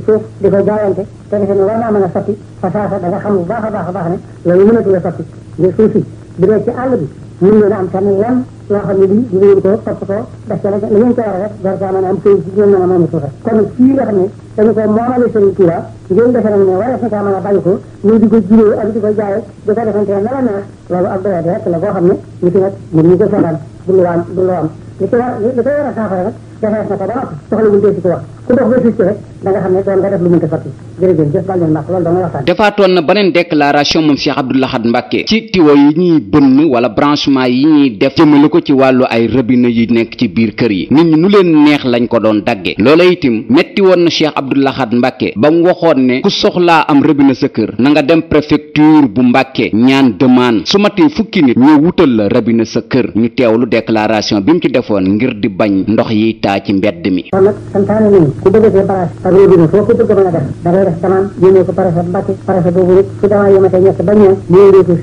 suuf di ko jaayante te defe ne war naa mën a sotti fa saasa da nga xam bu baax a baax ne loolu mënatu la sotti ngir suuf si bu dee ci àll bi ñu leen a am tamit lan loo xam ne bii ñu ngeen ko topp ko def ca la ngeen ko war a def door caa mën a am këyit ci ngeen mën a moom suufa kon fii nga xam ne dañu ko moomale Serigne Touba ngeen defe nag ne warees na caa mën a bàyyi ko ñu di ko juree ak di ko jaaye di ko defante ne la neex loolu ak doyat rek la boo xam ne ñu fi nag mën ñu ko seetaan du lu am li ko war a saafara rek defees na ko ba noppi soxla wuñ dee si ko wax ku dox ba fii rek da nga xam ne doon nga def lu mënta sotti jërëjëf jëf bal leen mbàkk loolu dama waxtaan defaatoon na beneen déclaration moom Cheikh Abdoul Ahad Mbacké ci tiwo yi ñuy bënn wala branchement yi ñuy def jëmale ko ci wàllu ay robinet yi nekk ci biir kër yi nit ñi nu leen neex lañ ko doon dagge loola itam metti woon na Cheikh Abdoul Ahad Mbacké ba mu waxoon ne ku soxlaa am robinet sa kër na nga dem préfecture bu Mbacké ñaan demande su matee fukki nit ñoo wutal la robinet sa kër ñu teewlu déclaration bi mu ci defoon ngir di bañ ndox yi mbaa ci mbedd mi. kon nag santaane nañu ku bëgg see baraas ak robinet foo ko bëgg mën a def da ngay def demande yónnee ko préfet Mbàkke préfet boobu rek su demande yematee ñett ba ñëw ñu yónnee ko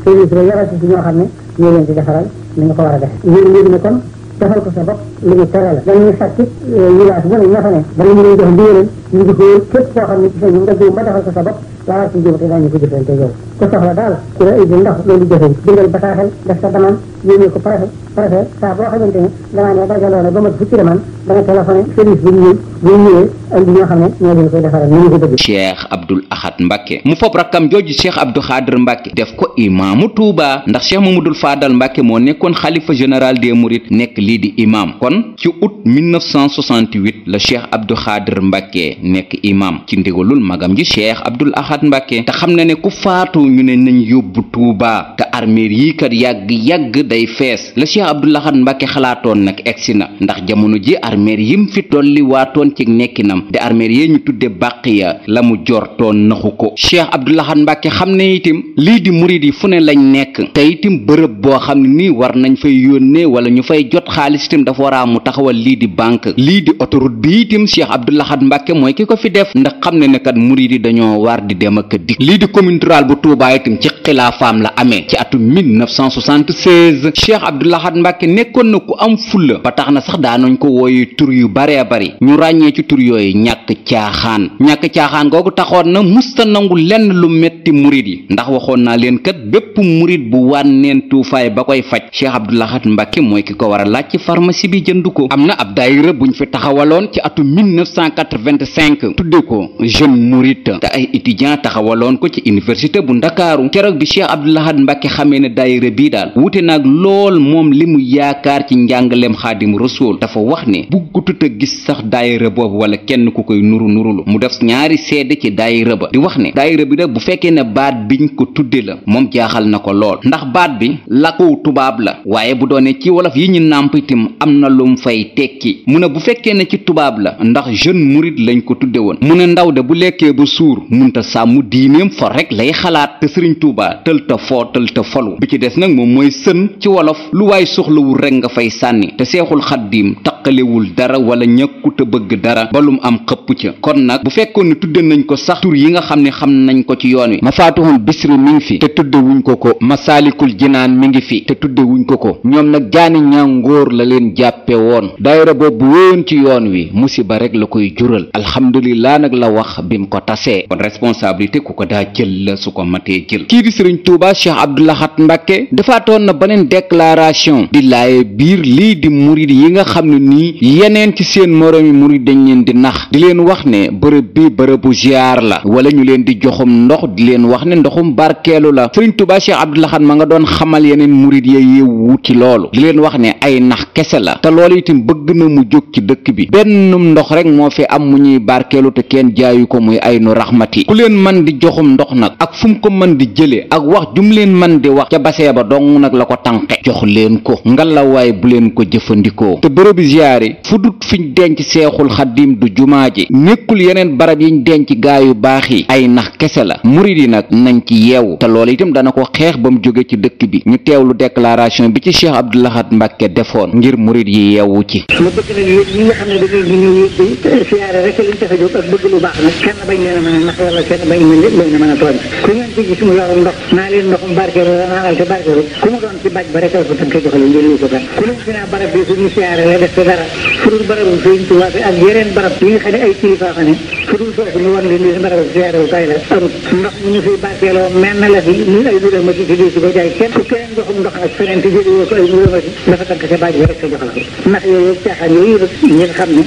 service ba yabal si ñoo xam ne ñoo leen di defaral ni nga ko war a def léegi ne kon defal ko sa bopp li ñu tere la dañuy sàcc village bu ne ña fa ne bala ñu leen jox ndigalam ñu ngi ko képp koo xam ne ci sa ñu nga jiw ba defal ko sa bopp laa ci jiw te daañu ko jëfante yow ku soxla daal ku la indi ndox loolu jëfee bindal bataaxel def sa demande yónnee ko préfet saa boo xamante ne demande dajaloo na ba mat fukki demande da nga téléphoné service bi ñu ñëwee andi ñoo xam ne ñoo leen koy defaral ni ñu ko bëgg. Cheikh Abdoul Ahad Mbacke mu fopp rakkam jooju Cheikh Abdou Khadr Mbacke def ko imaamu Touba ndax Cheikh Mamadou Fadal Mbacke moo nekkoon xalifa général des Mourides nekk lii di imam kon ci août 1968 la Cheikh Abdou Khadr Mbacke nekk imam ci ndigalul magam ji Cheikh Abdoul Ahad Mbacke te xam na ne ku faatu ñu ne nañ yóbbu Touba te armeer yi kat yàgg day fees la Cheikh Abdoul Ahad Mbacke xalaatoon nag egsi na ndax jamono ji armeer yim fi tolli waatoon ci nekkinam de armeer yee ñu tudde Baqiya la mu jortoon naxu ko Cheikh Abdoul Ahad Mbacke xam ne itam lii di murid yi fu ne lañ nekk te itam bërëb boo xam ne nii war nañ fay yónnee wala ñu fay jot xaalis itam dafa war a mu taxawal lii di banque lii di autoroute bi itam Cheikh Abdoul Ahad Mbacke mooy ki ko fi def ndax xam ne ne kat murid yi dañoo war di dem ak dikk lii di commune rurale bu Touba itam ci xilaafaam la amee ci atum 1976 Cheikh Abdoul Ahad Mbacke nekkoon na ku am fulla ba tax na sax daanañ ko wooyu tur yu baree bari ñu ràññee ci tur yooyu ñàkk caaxaan googu taxoon na musta nangu lenn lu metti murid yi ndax waxoon naa leen kat bépp murid bu wànneen tuufaay ba koy faj Cheikh Abdoul Ahad Mbacke mooy ki ko war a laaj ci pharmacie bi jënd ko am na ab daayira buñ fi taxawaloon ci atum 1985 tudde ko jeune murid te ay étudiant taxawaloon ko ci université bu Ndakaaru keroog bi Cheikh Abdoul Ahad Mbacke xamee ne daayira bii daal wute naag lool moom li mu yaakaar ci njàngaleem Xaadim Rasuul dafa wax ne buggutut a gis sax daayira boobu wala kenn ku koy nurulu mu def ñaari seede ci daayira ba di wax ne daayira bi nag bu fekkee ne baat biñ ko tudde la moom jaaxal na ko lool ndax baat bi làkku tubaab la waaye bu doonee ci wolof yi ñu nàmp itam am na lum fay tekki mu ne bu fekkee ne ci tubaab la ndax jeune murid lañ ko tudde woon mu ne ndaw de bu lekkee ba suur munta sàmm diineem for rek lay xalaat te sëriñ Tuubaa tël ta foo tël ta falu bi ci des nag moom mooy sën ci wolof lu waay soxlawul rek nga fay sànni te seexul xaddiim taqalewul dara wala ñàkkut a bëgg dara ba lum am xëpp ca kon nag bu fekkoon ne tudde nañ ko sax tur yi nga xam ne xam nañ ko ci yoon wi Mafaatihul Bichri mi ngi fi te tudde wuñ ko Masaalikul Jinaan mi ngi fi te tudde wuñ ko ñoom nag jaani ñàngoor la leen jàppe woon daayira boobu wéyoon ci yoon wi musiba rek la koy jural alhamdulillah nag la wax bim ko tasee kon responsabilité ku ko daa jël la su ko matee jël kii di sëriñ Tuuba Cheikh Abdoul Ahad Mbacke defaatoon na beneen déclaration di laaye biir lii di murid yi nga xam ne nii yeneen ci seen moroomi murid dañ leen di nax di leen wax ne bërëb bi bërëbu ziar la wala ñu leen di joxum ndox di leen wax ne ndoxum barkeelu la sëriñ Tuuba Cheikh Abdoul Ahad ma nga doon xamal yeneen murid ya yeewu ci loolu di leen wax ne ay nax kese la te loolu itam bëgg na mu jóg ci dëkk bi bennum ndox rek moo fi am mu ñuy barkeelu te kenn jaayu ko muy ay nu raxmati ku leen man di joxum ndox nag ak fu mu ko mën di jëlee ak wax jum leen man di wax ca basee ba dong nag la ko tànqe jox leen ko ngalawaay bu leen ko jëfandikoo te bërëbi ziyaare fu dut fiñ denc seexul xaddim du jumaa ji nekkul yeneen barab yiñ denc gaa yu baax yi ay nax kese la murid yi nag nañ ci yeewu te loolu itam dana ko xeex ba mu jóge ci dëkk bi ñu teewlu déclaration bi ci Cheikh Abdoul Ahad Mbacke defoon ngir murid yi yeewu ci ma bëgg nag yéen ñi nga xam ne da ngeen di ñëw siyaare rek liñ tax a jóg ak bëgg lu baax nag kenn bañ leen a mën a nax wala kenn bañ leen a mën a tooñ ku ngeen ci gis mu yorum ndox naa leen ndoxum barkeelu la naanal te barkeelu ku mu doon ci baj ba rek ko tënk jox leen jëlee ko kan ku leen fi naa barab bi suñu siyaare la def te dara fudul barabu Sëriñ Tuubaa bi ak yeneen barab yi nga xam ne ay kilifa fa ne fudul foofu ñu wan leen li barabu siyaare wu kay la amut ndox mu ñu fiy barkeeloo mel na la fi ñu ay nura ma ci si ko jaay kenn ku keneen joxum ndox nag feneen te jëlee ko ay nura ma ci dafa tënk sa baj ba rek ko joxal ko ndax yooyu caaxaan yooyu rek ngeen xam ne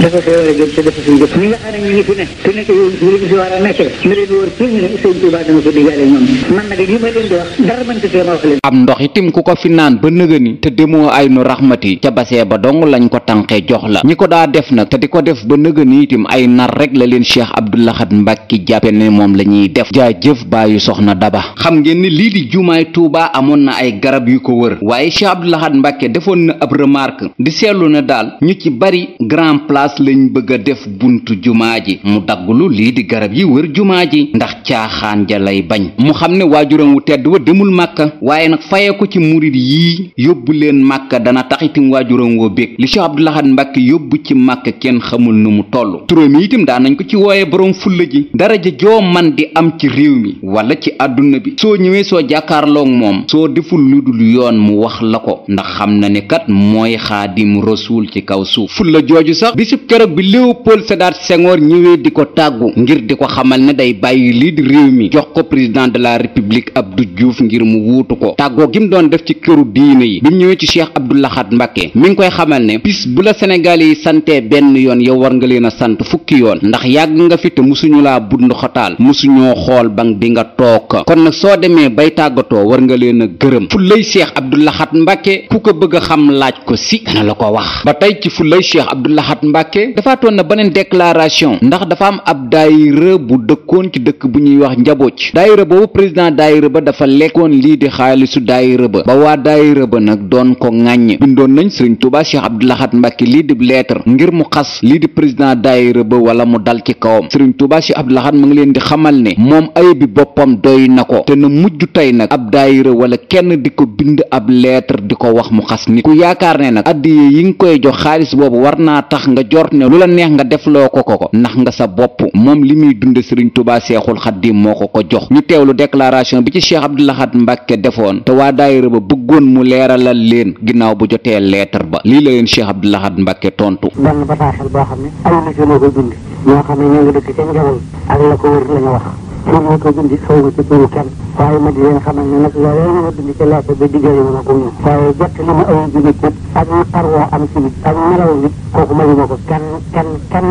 dafa fee war a jëm te dafa suñu jëf ñi nga xam ne ñu ngi fi ne te nekk yow ñu li si war a nekk na leen wóor ci ñu ne Sëriñ Tuubaa dana ko diggaale ñoom man nag li ma leen di wax dara mën ci ma wax leen am ndox itim ku ko fi naan ba nëgëni te demoo ay nu raxmati ca basee ba dong lañ ko tànqee jox la ñi ko daa def nag te di ko def ba nëgëni itim ay nar rek la leen Cheikh Abdoul Ahad Mbacke jàppe ne moom la ñuy def jaajëf bàyyu soxna Daba xam ngeen ni lii di jumaay Touba amoon na ay garab yu ko wër waaye Cheikh Abdoul Ahad Mbacke defoon na ab remarque di seetlu na daal ñu ci bari grand place lañ bëgg a def buntu jumaa ji mu daggulu lii di garab yi wër jumaa ji ndax caaxaan ja lay bañ mu xam ne waajuram wu tedd wa demul màkka waaye nag faye ko ci murid yii yóbbu leen màkka dana tax itam waajuram woo bég li Cheikh Abdoul Ahad Mbàkke yóbbu ci màkk kenn xamul nu mu toll. turam yi itam daan nañ ko ci wooye boroom fulla ji. daraja joo man di am ci réew mi wala ci àdduna bi soo ñëwee soo jàkkaarloog moom soo deful lu dul yoon mu wax la ko ndax xam na ne kat mooy xaadim rasuul ci kaw suuf. fulla jooju sax bisub keroog bi Léopold Sédar Senghor ñëwee di ko tàggu ngir di ko xamal ne day bàyyi lii di réew mi jox ko président de la république Abdou Diouf ngir mu wuutu ko tàggoo gi mu doon def ci këru diine yi bi mu ñëwee ci Cheikh Abdou Lahad Mbacke mi ngi koy xamal ne bis bu la Sénégal yi santee benn yoon yow war nga leen a sant fukki yoon ndax yàgg nga fi te musuñu laa bund xotaal musuñoo xool bang di nga toog kon nag soo demee bay tàggatoo war nga leen a gërëm fullay Cheikh Abdou Lahad Mbacke ku ko bëgg a xam laaj ko si dana la ko wax. ba tey ci fullay Cheikh Abdou Lahad Mbacke defaatoon na beneen déclaration ndax dafa am ab daayira bu dëkkoon ci dëkk bu ñuy wax Njabooc daayira boobu président daayira ba dafa lekkoon lii di xaalisu daayira ba waa daayira ba nag doon ko ŋàññ bindoon nañ Sëriñ Tuubaa Cheikh Abdou Lahad Mbacke lii di lettre ngir mu xas lii di président daayira ba wala mu dal ci kawam Sëriñ Tuubaa Cheikh Abdou Lahad mu ngi leen di xamal ne moom ay bi boppam doy na ko te na mujj tey nag ab daayira wala kenn di ko bind ab lettre di ko wax mu xas nit ku yaakaar ne nag addiye yi nga koy jox xaalis boobu war naa tax nga jort ne lu la neex nga defloo ko ndax nga sa bopp moom li muy dunde Sëriñ Tuubaa Seexul Xaddim moo ko jox ñu teewlu déclaration bi ci Cheikh Abdou Lahad Mbacke defoon te waa daayira ba bëggoon mu leeralal leen ginnaaw bu jotee lettre ba lii la leen Cheikh Abdou Lahad Mbacke tontu. benn bataaxal boo xam ne ay nit ñoo koy bind ñoo xam ne ñoo ngi dëkk ca Njawal ak la ko wër la ñu wax fii ñoo koy bind xaw ma ci turu kenn waaye ma di leen xamal ne nag loolu ñu ma bind ci lettre bi diggale ma ko ñun waaye jot li ma ay bi nit ak naqar woo am ci nit ak nelaw nit kooku mayu ma ko kenn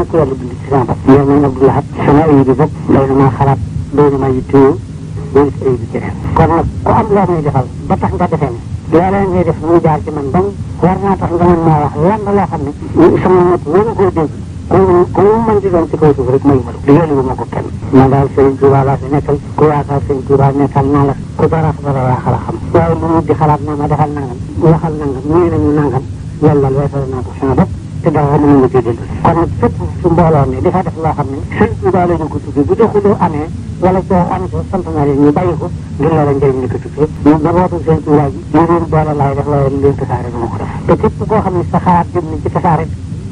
ku yàlla bind ci sama bopp yow nag Abdou Lahad sama ay bi bopp doy na maa xalaat doy na maa yittewoo doy na ay bi ci kon nag ku am loo may defal ba tax nga defee ne loolee ngay def mu jaar ci man dong war naa tax nga mën maa wax lan loo xam ne sama nopp wala koo dégg ku mu mën di doon ci kaw suuf rek mayu ma la yéelu ma ko kenn man daal Serigne Touba laa fi nekkal ku yaakaar Serigne Touba nekkal naa la ku dara yaa xala xam waaye lu mu di xalaat naa ma defal nangam waxal nangam ñii nañu nangam yàlla weesal naa ko sama bopp te dara mënu ma ci dellu kon nag fépp su mbooloo ne dafa def loo xam ne Serigne Touba la ñu ko tuddee bu doxuloo amee wala coo amee ko sant naa leen ñu bàyyi ko ngir loola njëriñ li ko tuddee ñu njabootu Serigne Touba ji ñu leen boole laay def loola leen tasaare dama ko def te képp koo xam ne sa xalaat jëm ni ci tasaare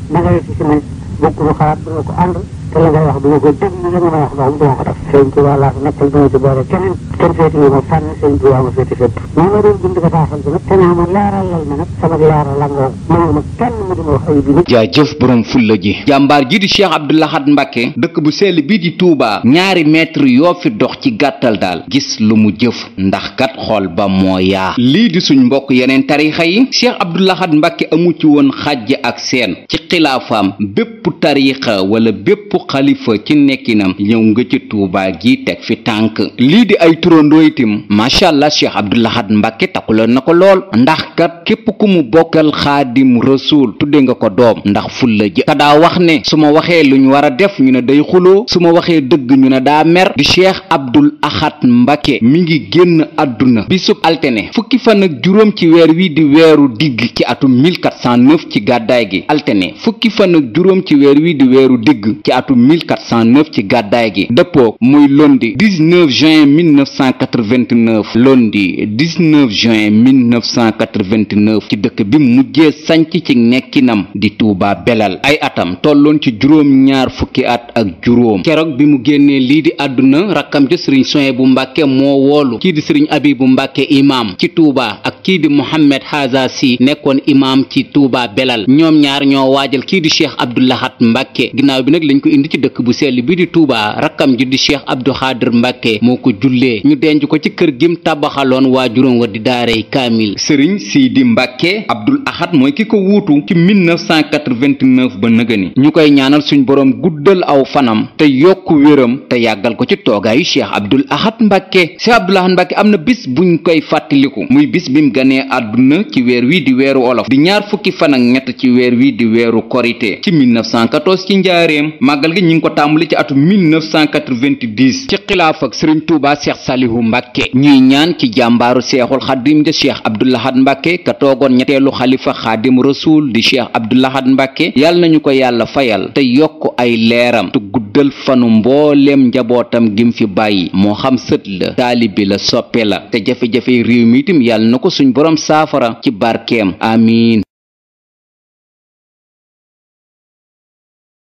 da ngay ci man bokkul xalaat dina ko ànd te la ngay wax dina ko déglu la nga may wax doom duma ko def Sëriñ Tuubaa laa fi nekkal dina ci boole kenn féeti nga ma fànn Sëriñ Tuubaa ma féeti fépp moo ma doon bind bataaxal bi nag te naa ma leeralal ma nag sama leeral la nga mayu ma kenn mu dima wax ay bi nit jaajëf borom fulla ji jàmbaar ji di Cheikh Abdou Lahad Mbacke dëkk bu sell bii di Touba ñaari mètre yoo fi dox ci gàttal daal gis lu mu jëf ndax kat xool ba moo yaa lii di suñ mbokk yeneen tarixa yi Cheikh Abdou Lahad Mbacke amu ci woon xàjj ak seen ci xilaafaam bépp tarixa wala bépp xalifa ci nekkinam ñëw nga ci Touba gi teg fi tànk lii di ay turandoo itam macha allah Cheikh Abdou Lahad Mbacke takuloon na ko lool ndax kat képp ku mu bokkal xaadim rasuul tudde nga ko doom ndax fulla ji ka daa wax ne su ma waxee lu ñu war a def ñu ne day xuloo su ma waxee dëgg ñu ne daa mer di Cheikh Abdou Lahad Mbacke mi ngi génn àdduna bisub altene fukki fan ak juróom ci weer wi di weeru digg ci atum 1409 ci gàddaay gi altene fukki fan ak juróom ci weer wi di weeru digg ci atum 1409 ci gàddaay gi dëppoo muy lundi 19 juin 1989 lundi 19 juin 1989 ci dëkk bi mujjee sanc ci nekkinam di Touba Belal ay atam tolloon ci juróom-ñaar fukki at ak juróom keroog bi mu génnee lii di àdduna rakkam ja sëriñ Souhaïbou Mbàkke moo woolu kii di sëriñ Abibu Mbàkke imaam ci Touba ak kii di Mohammed Haza Si nekkoon imaam ci Touba Belal ñoom ñaar ñoo waajal kii di Cheikh Abdou Lahad Mbacke ginnaaw bi nag lañ ko indi ci dëkk bu sell bi di Touba rakkam ji di Cheikh Abdou Khadir Mbacke moo ko jullee ñu denc ko ci kër gim tabaxaloon waajuram wa di daaray kaamil sëriñ Sidi Mbacke Abdou Lahad mooy ki ko wuutu ci 1989 ba nëgëni ñu koy ñaanal suñ boroom guddal aw fanam te yokk wéram te yàggal ko ci toogaayu Cheikh Abdou Lahad Mbacke Cheikh Abdou Lahad Mbacke am na bis buñ koy fàttaliku muy bis bim ganee àdduna ci weer wi di weeru olof di ñaar fukki fan ak ñett ci weer wi di weeru korité ci 1914 ci njaareem màggal gi ñi ngi ko tàmbali ci atu 1990 ci xilaaf ak sëriñ Touba Cheikh Salihu Mbacke ñuy ñaan ci jàmbaaru seexul xadim ja Cheikh Abdou Lahad Mbacke ka toogoon ñetteelu xalifa xaadim rasul di Cheikh Abdou Lahad Mbacke yàlla nañu ko yàlla fayal te yokk ay leeram te guddal fanu mbooleem njabootam gim fi bàyyi moo xam sët la taalibi la soppe la te jafe-jafe réew mi itam yàlla na ko suñ borom saafara ci barkeem amiin